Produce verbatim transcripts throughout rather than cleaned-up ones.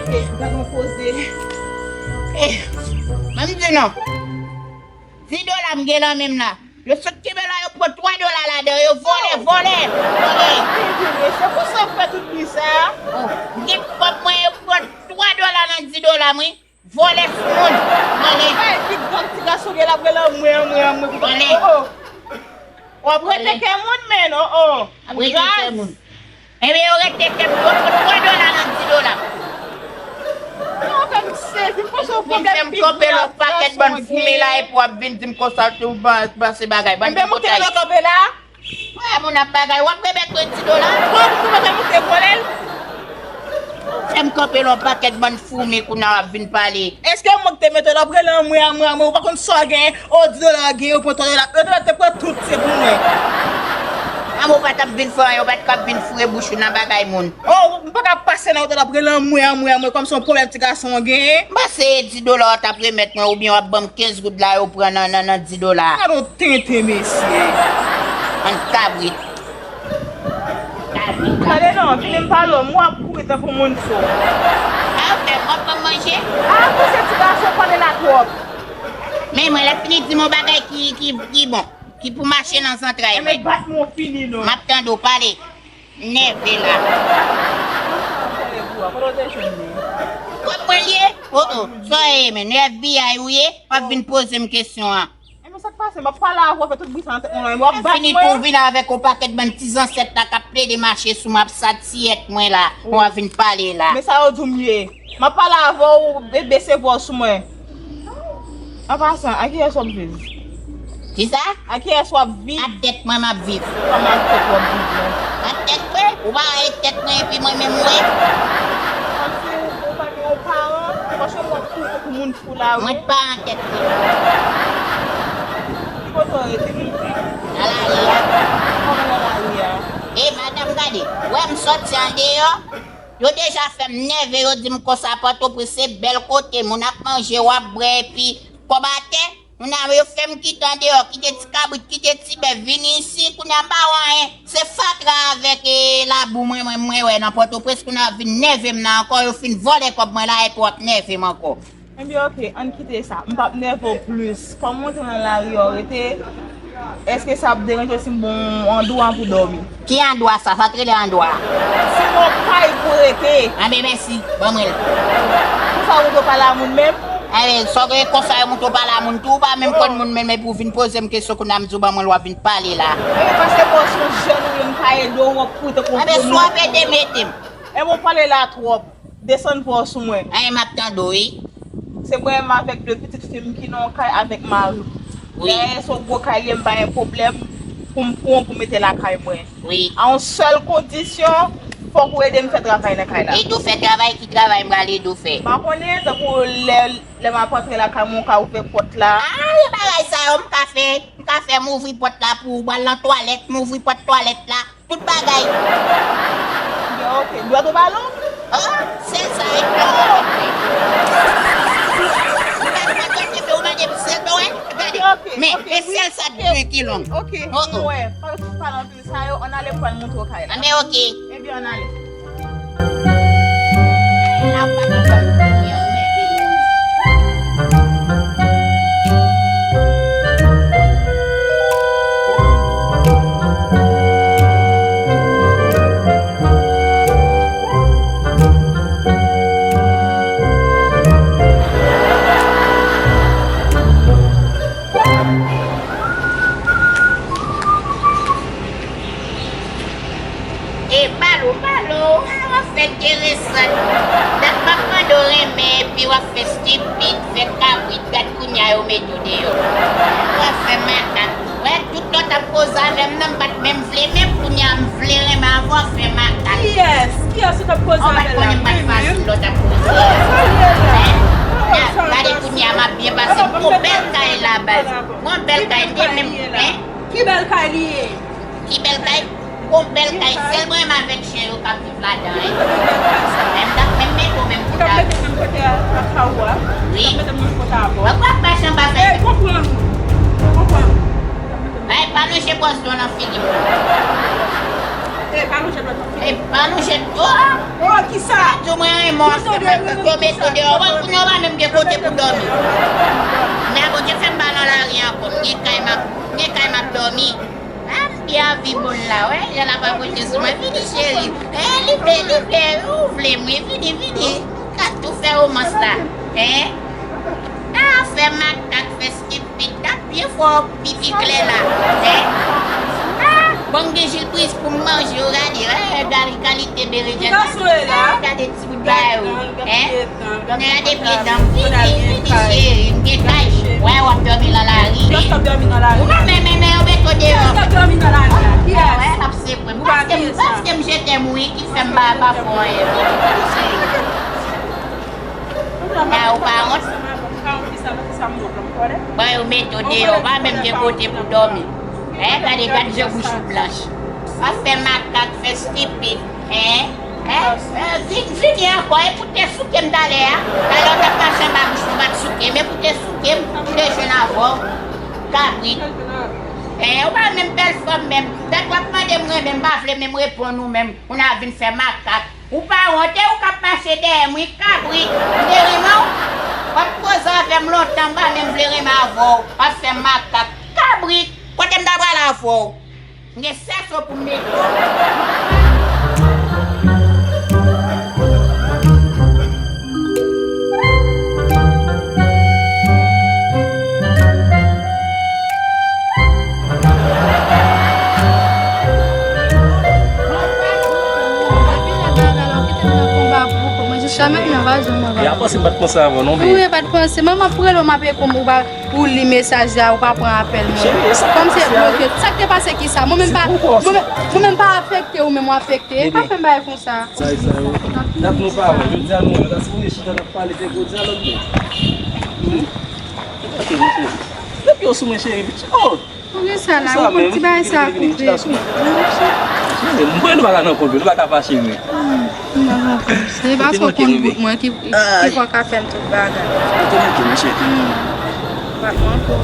Gad yon koze. Eh, mwen m di non. Di dola m gen nan men m la. Yo sot kenbe la, yo pran twa dola ladan, yo vòlè, vòlè, vòlè. Se pou sa w fè tout bri sa a? Oh, m gen kòb mwen, yo pran twa dola nan di dola m, wi. Vòlè sou moun. Vòlè. Ay, pi gwo ti gason gen l ap rele anmwe, anmwe, anmwe. Vòlè. Oh, oh. W ap rete kè moun, men, oh, oh. Ap rete kè moun. Ebyen, yo rete kè m, yo pran twa dola nan di dola. Non, fè m sezi, m panse w vin fè m kanpe lòt pakèt bann foumi la, epi w ap vin di m konsa tou, ba, ba se bagay, bann tripotay. Ebyen, moute lòt kanpe la. Wè, moun ap bagay, w ap remèt mwen di dola. Bon, pou mwen te moute vòlè l. Fè m kanpe lòt pakèt bann foumi, kounye a w ap vin pale. Èske mwen ki te mete l ap rele anmwe, anmwe, anmwe, ou pa konn sa w gen? O, di dola gen, yo pran twa dola. Yo te pran tout, se pou mwen. Anmwe, ou pa t ap vin fè anyen, ou pa t k ap vin foure bouch ou nan bagay moun. O, m pa ka pase nan otèl ap rele anmwe, anmwe, anmwe, kòmsi yon pwoblèm ti gason an genyen. M panse di dola w t ap remèt mwen, oubyen w ap ban m kenz goud la, yo pran nan, nan, nan di dola. Gade yon tenten, mesye. Bann kabrit. Kabrit. Gade non, vini m pale w, m wè w ap kouri tankou moun fou. A, ou fè m, w ap ban m manje? A, pou se ti gason pale la twòp. Men mwen, lè fini di m yon bagay ki, ki, ki bon, ki pou mache nan zantray mwen. Enben, bat mwen fini non. M ap tande w pale. Nève la. Kòb mwen l ye? O, o. Sa w ye, men? F B I ou ye? W ap vin poze m kesyon an. Enben, sa k pase? M ap pale avè w, fè tout bri sa nan tèt mwen lan, w ap bat mwen. Fini pou w vin avèk yon pakèt bann ti zansèt la k ap plede mache sou m, ap satiyèt mwen la. W ap vin pale la. Men sa yo di w m ye. M ap pale avè w, be-, bese vwa w sou mwen. An pasan, a kiyès w ap viv? Kisa? A kiyès w ap viv? Ak tèt mwen m ap viv. Kòman ak tèt w ap viv la? Ak tèt mwen? Ou pa wè tèt mwen epi mwen menm ou wè? Kòmsi ou, ou pa gen yon paran, paske w ap kouri tankou moun fou la, wi. Mwen pa an tèt mwen. Ki kote w rete menm? Nan lari a. Kòman nan lari a? E madanm, gade, wè m sòti andeyò, yo deja fè m nève, yo di m konsa Pòtoprens se bèl kote, moun ap manje, w ap bwè, epi kòb atè. Kounye a, yo fè m kite andeyò, kite ti kabrit, kite ti bèf, vini isi, kounye a, m pa wè anyen. Se fatra avèk, e, labou mwen, mwen, mwen wè nan Pòtoprens, kounye a, vin nève m nan ankò, yo fin vòlè kòb mwen la, epi w ap nève m ankò. Ebyen, oke, ann kite sa. M p ap nève w plis. Kòm w te nan lari a w rete, èske sa ap deranje w si m ba w yon andwa pou w dòmi? Ki andwa sa? Sa t rele andwa? Si m ba w kay pou w rete. Anben, mèsi. Ban mwen l. Konsa w tou pale a moun menm? Anben, sa w gen konsa yo monte w pale a moun tou, ou pa menm konn moun menm, epi w vin poze m kesyon kounye a m di w ban mwen l, w ap vin pale la. Ebyen, paske bon, se yon jèn ou ye, m ka ede w, w ap koute konprann. Anben, si w ap ede m, ede m. Ebyen, w pale la twòp. Desann vwa w sou mwen. Anyen, m ap tande w, wi. Se mwen menm avèk de pitit fi m ki nan yon kay avèk mari m. Wi. Dayè, se yon gwo kay li ye, m pa gen pwoblèm pou m pran pou mete lakay mwen. Wi. A yon sèl kondisyon, fòk ou ede m fè travay nan kay la. Ede w fè travay? Ki travay m pral ede w fè? M pa konnen, tankou lè, lè m ap antre lakay mwen, ou ka ouvè pòt la. A, e bagay sa yo, m ka fè. M ka fè, m ouvri pòt la pou ou, m al nan twalèt, m ouvri pòt twalèt la. Tout bagay. Ebyen, oke. Dwèt ou pa long? O, sèl sa, e pa long. Ou pa konn dwèt, epi ou mande m sèl dwèt? Gade. Oke, oke, men, oke, e wi, sèl sa oke, ki long. Oke, o, o. Mwen, pa, pa pale anpil sa yo, ann ale pou al montre w kay la. Anben, oke. Ebyen, ann ale. E pale w, pale w, a, w ap fè enteresan. Dat m ap mande w renmen, epi w ap fè estipid, fè kabrit, gad kounye a yo mete w deyò. W ap fè makak. Wè, tout lè w t ap koze avè m nan, m pa t menm vle, menm kounye a m vle renmen avè w, w ap fè makak. Kiyès? Kiyès ou t ap koze avè l la? Mwen menm? Ou pa t konnen m pa t fasil lè w t ap koze. Hein? Gade kounye a m ap byen pase, m gon bèl kay la, baz. M gon bèl kay, m te menm, hein? Ki bèl kay li ye? Ki bèl kay? Gon bèl kay, sèl mwen menm avèk chen yo k ap viv ladan, wi. Men m t ap menm mete w menm kote a. Wi. Mwen p ap mache anba fèy. Ay, pa lonje bwòs dlo nan figi m. E pa lonje dlo. O! Sa di w mwen renmen Yo met ou deyò, bon, kounye a w pa menm gen kote pou dòmi. Men Bondye fè m pa nan lari ankò, m gen kay m ap, m gen kay m ap dòmi. A, m byen anvi moun la, wè, jan l ap aproche sou mwen. Vini, cheri. E, li vle, li vle, ou vle m, wi, vini, vini. Gad tou fè romans la. Hein? A, fè makak, fè stipid, tap byen fò, pipi klè la. Hein? A, bon, m gen jilbriz pou m manje, w gade, eh, gade kalite berenjèn. Ki gason e la? Gade ti bout bagay ou. Hein? Gade pye dan m. Vini, vini, cheri, m gen kay. Wè, w ap dòmi nan lari. Ou pa menm renmen yo met ou deyò. Wè, l ap sekwe m. Paske m, paske m jete m, wi, ki fè m pa, pa fè anyen. Cheri. A, ou pa wont? Bon, yo met ou deyò, ou pa menm gen kote pou dòmi. Hein, gade, gad jan bouch ou blanch. W ap fè makak, fè stipid. Hein? Hein? Eh, vin, vini ankò, epi w te souke m talè a. Talè w t ap mache anba bouch mwen, w pa t souke m, epi w te souke m, m te jwenn avè w. Kabrit. Hein, ou pa menm bèl fanm menm. Dèk w ap mande m renmen, m pa vle menm reponn ou menm. Ou nan vin fè makak. Ou pa wont, e ou k ap mache dèyè m, wi, kabrit. M te renmen w. W ap koze avè m lontan, m pa menm vle renmen avè w. W ap fè makak. Kabrit, kote m ta pral avè w? M gen sèso pou m mete w. Mwen jis jamè nan vajin mwen. E a panse m pa t panse avan non, men. Wi, pa t panse. Mwen, m ap rele w, m ap ekri w, ou pa, ou li mesaj la, ou pa pran apèl mwen. Cheri, e sa k te pase a, wi. Kòm se bloke. Sa k te pase ki sa? Mwen menm pa, mwen menm, mwen menm pa afekte, ou menm w afekte. Pa fè m bagay konsa. Sa, sa, wi. Dat nou pa wè. Jodi a nou wè, nou ta sipoze chita, n ap pale, te gwo dyalòg, men. Hmm? Depi yo sou mwen, cheri, pitit. Oh! Pou ki sa la? Pou ti bagay sa koupe. Mwen nou pa ka nan kont, nou pa ka fache, men. Hmm, m pa nan kont. Se paske w konn bout mwen ki, ki, ki fè w ka fè m tout bagay. Ou te manke, monchè. Hmm. Bat mwen ankò.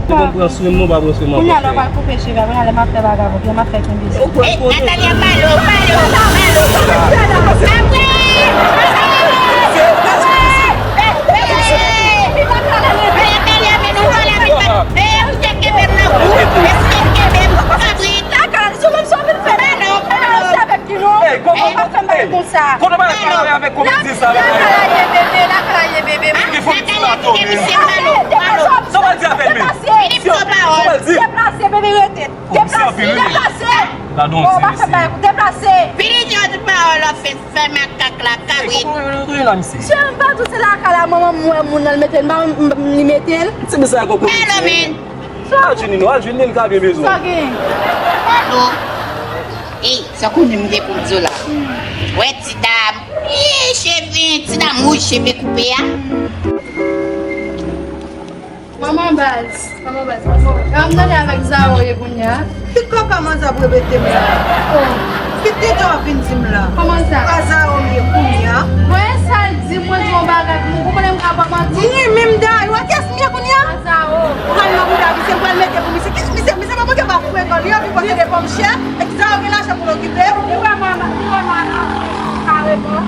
Ou konn pran swen m, non, pa pran swen m ankò. Kounye a la, w pral koupe cheve a, kounye a la, m ap fè bagay avè w, m ap fè kenbe. Natalia, pale w, pale w, pale w. Apre! Natalia, men nou pale avèk, e, ou te kenbe m nan kou, e, ou te kenbe m, kabrit. Pale w, pale w. Hey, kòman, pa fè m bagay konsa. Kote w pale avèk komedyen sa la? Lakay la ye, bebe, lakay la ye, bebe. Ki fò m di la tou, men. Sa w pral di avè l, men? Deplase. Deplase, bebe, rete. Deplase. Deplase. Gadon ti mesye. Deplase. Vini di yo tout pawòl w ap fè, fè makak la, kabrit. Kòman yo rele la, mesye? Sè m pa tou se lakay la, manman m wè moun nan, l mete l, m pa, m, m, li mete l. Ti mesye a gwo komedyen. Al jwenn li non, al jwenn li, li ka byen bezwen. Sa gen? Alo. Ey, sa konnen m gen pou m di w la. Wè ti dam. Ey, cheve, ti dam wouj, cheve koupe a. Kòman baz? Kòman baz? Kòman baz? Kòman baz? An m tande avèk Zao ye kounye a. Ki kòkòman Zao ap repete m la? Oh. Ki tèt w ap vin di m la? Kòman sa? Pa Zao m ye kounye a. Bon, e sa l di m, mwen di yon bagay pou mwen. Ou konnen m ka pa manti. Wi, men m dayè, kiyès m ye kounye a? Pa Zao. Pral nan bouda misye, m pral mete pou misye. Kiyès misye? Misye pa manke pa frekan, li anvi pase devan m chè. Èske Zao gen lajan pou l okipe? Li wè manman, li wè manman. Kareman.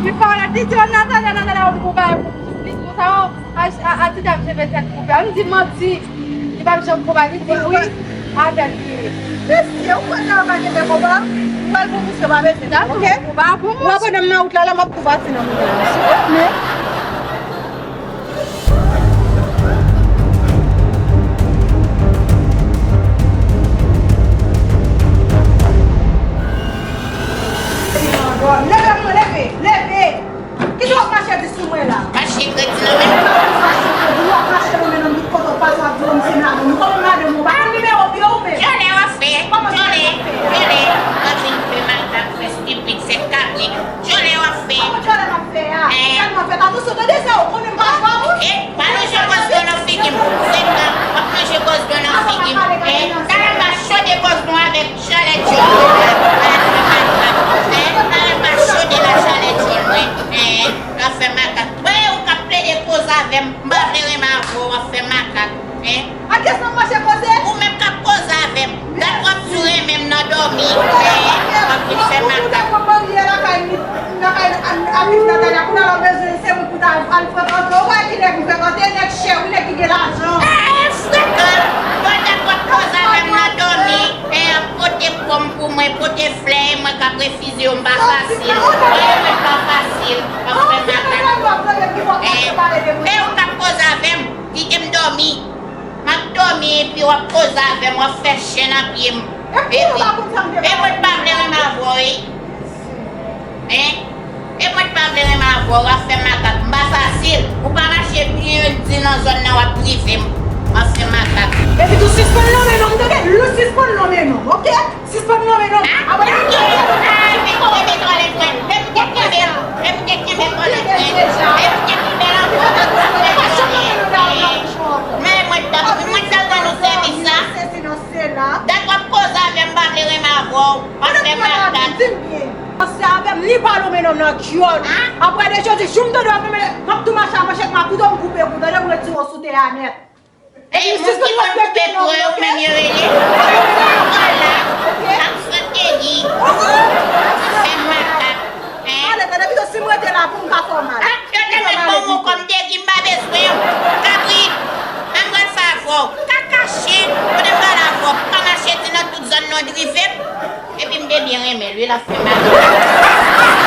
Li pale, li di, Natalia, Natalia, ou di pou bagay pou li di konsa, oh. A, a, a, ti dam cheve tèt koupe a, m di manti. Li p ap janm konprann, li di wi. Avè l li ye. Mesye, ou kwè sa yo pa gen de konpa? M pral pou misye, pa bezwen, oke? Ou pa pou mwen. Ou ap nan wout la, la, m ap tou pati nan wout la, silvouplè. Leve, mwen, leve, leve! Kisa w ap mache di sou mwen la? Mache kredi nan men. Mache kredi, w ap mache nan men nonm tout kote w pase, w ap di nonm se madanm ou. Kòman madanm ou? Pa konn nimewo pye w menm. Djòlè w ap fè. Djòlè. Djòlè. W ap vin fè makak, fè stipid, fè kabrit. Djòlè w ap fè. Kòman djòlè m ap fè a? Sèlman fè ta Kounye a w ap vin fè makak. Ou te pran marye lakay Miss, lakay Miss Natalia, kounye a w bezwen se mwen pou ta al frekante. Ou wè ki nèg ou frekante, nèg chè wi, nèg ki gen lajan. Eh, frekan! Pandan w ap koze avè m nan dòmi, eh, pote pòm pou mwen, pote flè, e mwen k ap refize yo, m pa fasil. Eh, mwen pa fasil, w ap fè makak. Eh, e ou k ap koze avè m, kite m dòmi. M ap dòmi epi w ap koze avè m, w ap fè chen nan pye m. Epi, e mwen t pa vle renmen avè w, wi. Hein? E mwen t pa vle renmen avè w, w ap fè makak. M pa fasil. Ou pa mache byen di nan zòn nan, w ap drive m. W ap fè makak. Epi tou sispann nonmen non m, tande? Lou sispann nonmen non, oke? Sispann nonmen non m. Apre, men mwen t ap, mwen t ap rann ou sèvis la. Dat w ap koze avè m, m pa vle renmen avè w. W ap fè makak. Panse avè m, ni pa nonmen non m nan dyòl. Apre de jodi, jou m tande w ap nonmen, m ap tou mache a manchèt, m ap koupe, m koupe kou, tande m retire w sou tè a nèt. E moun ki konn koupe kou yo, ou menm yo rele. Vwala. Ap fè tegi. Fè makak. Hein? Ale, tande pito, si m rete la pou m ka fè w mal. Ah, yo te mèt ban m yon kòm tegi, m pa bezwen w. Kabrit. An m pral fè avè w. Kaka chen. Kote m pral avè w? Pa mache di nan tout zòn nan drive m. Epi m te byen renmen l, wi, l ap fè mal.